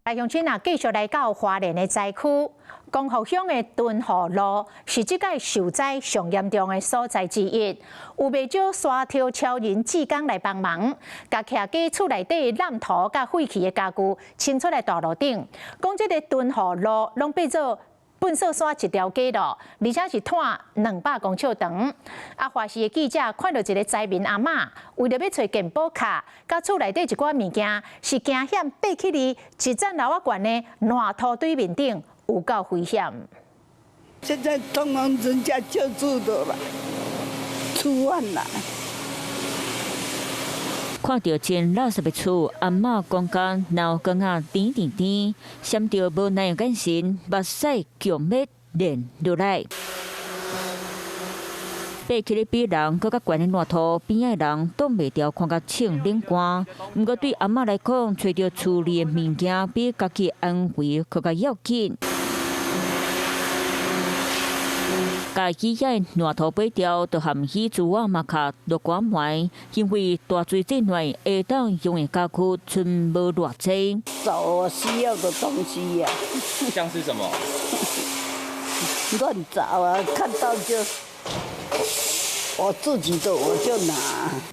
來鄉親啊，繼續來到花蓮的災區，光復鄉的敦賀路是這擺受災上嚴重的所在之一。有袂少沙頭超人志工來幫忙，共徛家厝內底爛塗佮廢棄的家具清出來大路頂。講這个敦賀路攏變做糞埽山一條街咯，而且是拖200公尺長。啊，華視的記者看著一个災民阿嬤，為著欲揣健保卡，佮厝內底一寡物件，是驚險爬起佇一層樓仔懸的爛塗堆面頂，有夠危險。現在通通人家救助的啦，出萬啦。看著真垃圾的厝，阿嬤講甲腦瓜仔甜甜甜，閃著無奈的眼神，目屎強欲連落來。爬起來比人閣較懸的爛塗，邊仔的人擋袂牢，看甲衝冷汗。毋過對阿嬤來講，揣著厝裡的物件比家己安危閣較要緊。共起遐的爛塗掰掉，就含起豬仔嘛較落寒糜，因為大水這暖會當用的家具賰無偌濟。找我需要的東西呀。像是什麼？亂找啊，看到就我自己的我就拿。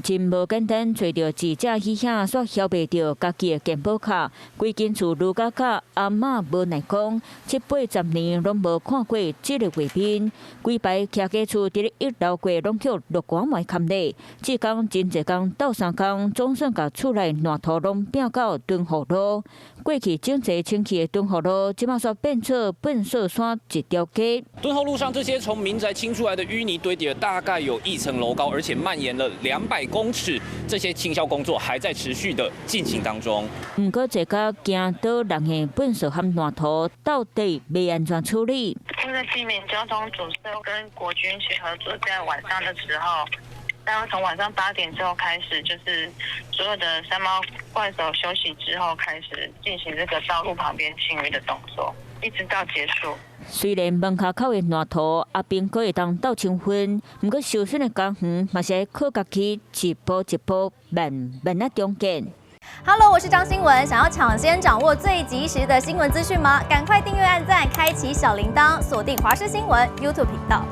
真無簡單，揣著一隻魚仔，煞曉袂著家己的健保卡。規間厝愈甲甲，阿嬤無奈講，七八十年攏無看過這个畫面。規排徛家厝佇咧一樓過，攏予落寒糜崁咧。這工真濟工鬥相共，總算共厝內爛塗攏摒到敦賀路。過去整齊清氣的敦賀路，這馬煞變做糞埽山一條街。敦賀路上這些從民宅清出來的淤泥堆疊了大概有1層樓高，而且蔓延了200公尺。這些清消工作還在持續的進行當中。毋過，這個驚倒人的糞埽和爛塗，到底欲按怎處理？現在避免交通阻塞，跟國軍一起合作，在晚上的時候，大概從晚上8點之後開始，就是所有的山貓怪獸休息之後，開始進行這個道路旁邊清淤的動作，一直到結束。雖然門跤口的爛塗阿兵哥會當鬥清分，毋過受損的家園嘛是愛靠家己一步一步慢慢仔重建。 Hello，我是張新文，想要搶先掌握最及時的新聞資訊嗎？趕快訂閱、按讚、開啟小鈴鐺，鎖定華視新聞 YouTube 頻道。